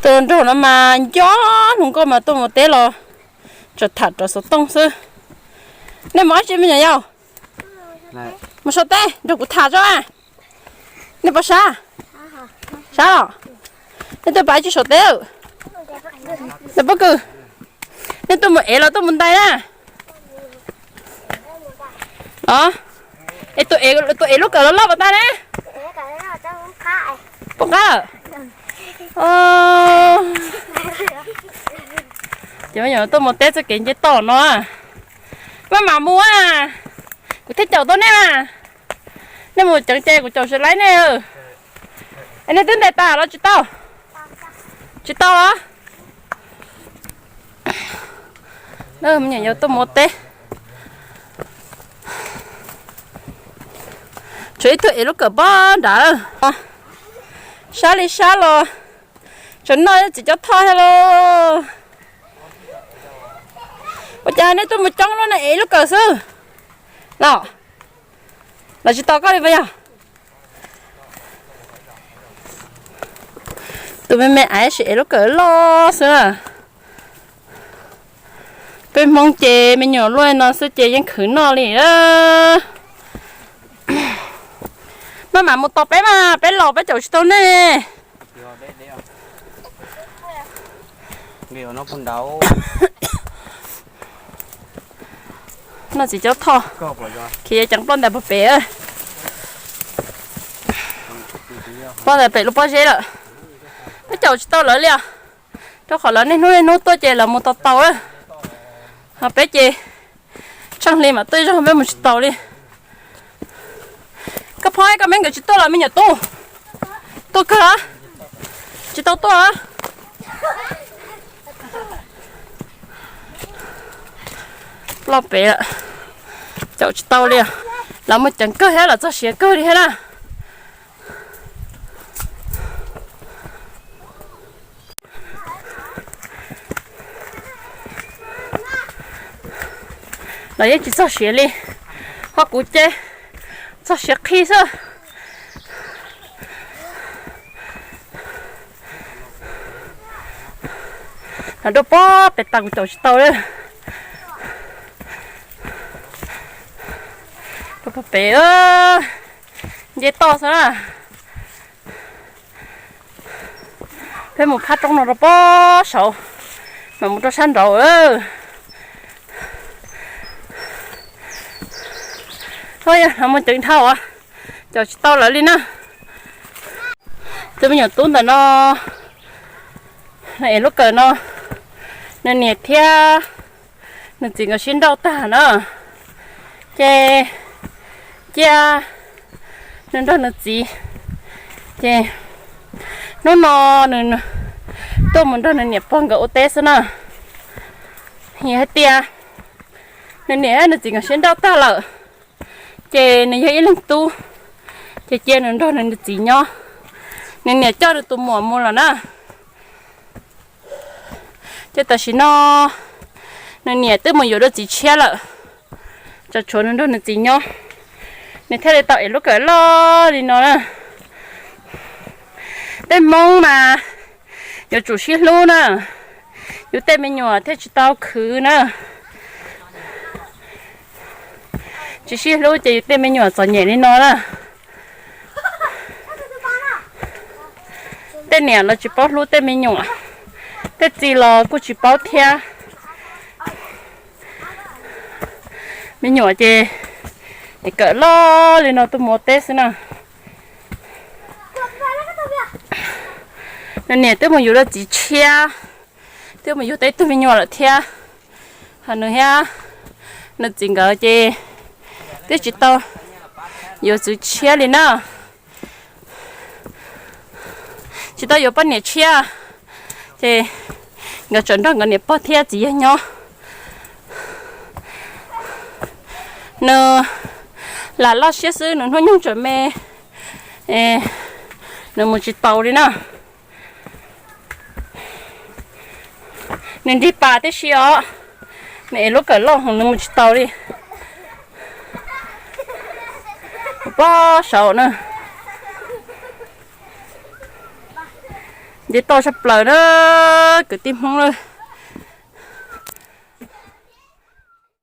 Tus nraug no mas nco hlub nkauj mas tuaj mus teb los tsuas tham rau xov tooj xwb. Nej mus dab tsi me nyuam yaus? Mus sau teb nrog kuv tham tso. Nej puas sab? Sab los? Nej tuaj pab tsi sau teb. Nej pob kws, nej tuaj mus ev los tuaj mus ntais na? Es tus ev lub kawm loj loj puas tag ne? Poob qab lawm. Ces tuaj mus teb txoj kev nce toj no. Maj mam mus, kuv thiaj caum tau nej mas. Nej mus ceev ces kuv caum tsis laib nej. Es nej twb ntes tas los tsis tau? Tsis tau os. Me nyuam yaus tuaj mus teb, tshuav ib tug ev lub kawm pob nrad. Sab li sab los tsuas noj txiv cob thoj thiab lauj. Ua cas nej tuaj mus coob luaj na, ev lub kawm xwb los? Los tsis tau koj li puas yog? Tus me me aiv sim ev lub kawm loj xwb na. Peb Hmoob ces me nyuam luaj no xwb ces yeej khwv noj li. Maj mam mus tos peb mas, peb los peb caum tsis tau nej. Noj txiv cob thoj, khiav ceev ploj ntais puag pem. Ploj ntais pem lub pob zeb lawm. Peb caum tsis tau lawv li os, rau qhov lawv niaj hnub niaj hnub tuaj ces lawv mus tos tau lawm. Ho peb ces tsheej hli mam tuaj zog, peb mus tsis taus li. Koj phob koj me nkawd tsis tuaj los me nyuam tub? Tuaj kawg, tsis tau tuaj. Ploj pem lawm, caum tsis tau li. Lawv mus ceev kawg thiab, lawv txog siav kawg li thiab na. Lawv yeej tsis txog siav li, ho kuv ces txog siav qhi xwb. Lawv rau pob pem tas kuv caum tsis tau li. Rau pob pem, nce toj xwb na. Peb mus phab roob no rau pob saud, mam mus rau sab nraud. Ho yog no mus ceev dhau, caum tsis tau lawv li na. Tus me nyuam tub ntawm no, nws ev lub kawm no, nws niam thiab nws txiv nkawd sib nrauj tag na, ces cia nws nrog nws txiv, ces hnub no nws tuaj mus nrog nws niam pog nkawd ua teb xwb na. Yog hais tias nws niam nws txiv nkawd sib nrauj tag lawm, ces nws yog ib leeg tub, ces cia nws nrog nws txiv nyob. Nws niam coj nws tus muam mus lawm na. Ces tam sim no nws niam twb mus yuav dua txiv tshiab lawm, tsuas tshuav nws nrog nws txiv nyob, nws thiaj li tau ev lub kawm loj li no na. Tej Hmoob mas yuav tsum sib hlub na, yus tej me nyuam thiaj tsis tau khwv na. Tsis sib hlub ces yus tej me nyuam txom nyem li no na. Tej niam los tsis paub hlub tej me nyuam, tej txiv los kuj tsis paub thiab. Me nyuam ces ev kawm loj li no tuaj mus ua teb xwb na. Nws niam twb mus yuav dua txiv tshiab, twb mus yuav tau ib tug me nyuam lawm thiab. Ho nws thiab nws txiv nkawd ces twb tsis tau yuav txiv tshiab li na. Tsis tau yuav poj niam tshiab, ces nkawd tseem nrog nkawd niam pog thiab txiv yawg nyob. Nws lam loj siab xwb, nws hnub nyoog tseem me, nws mus tsis taus li na. Nws nrig pas tib si os, nws ev lub kawm loj nws mus tsis taus li. Pob saud na. Ces toj tshaj plaws na, kwv tij Hmoob na.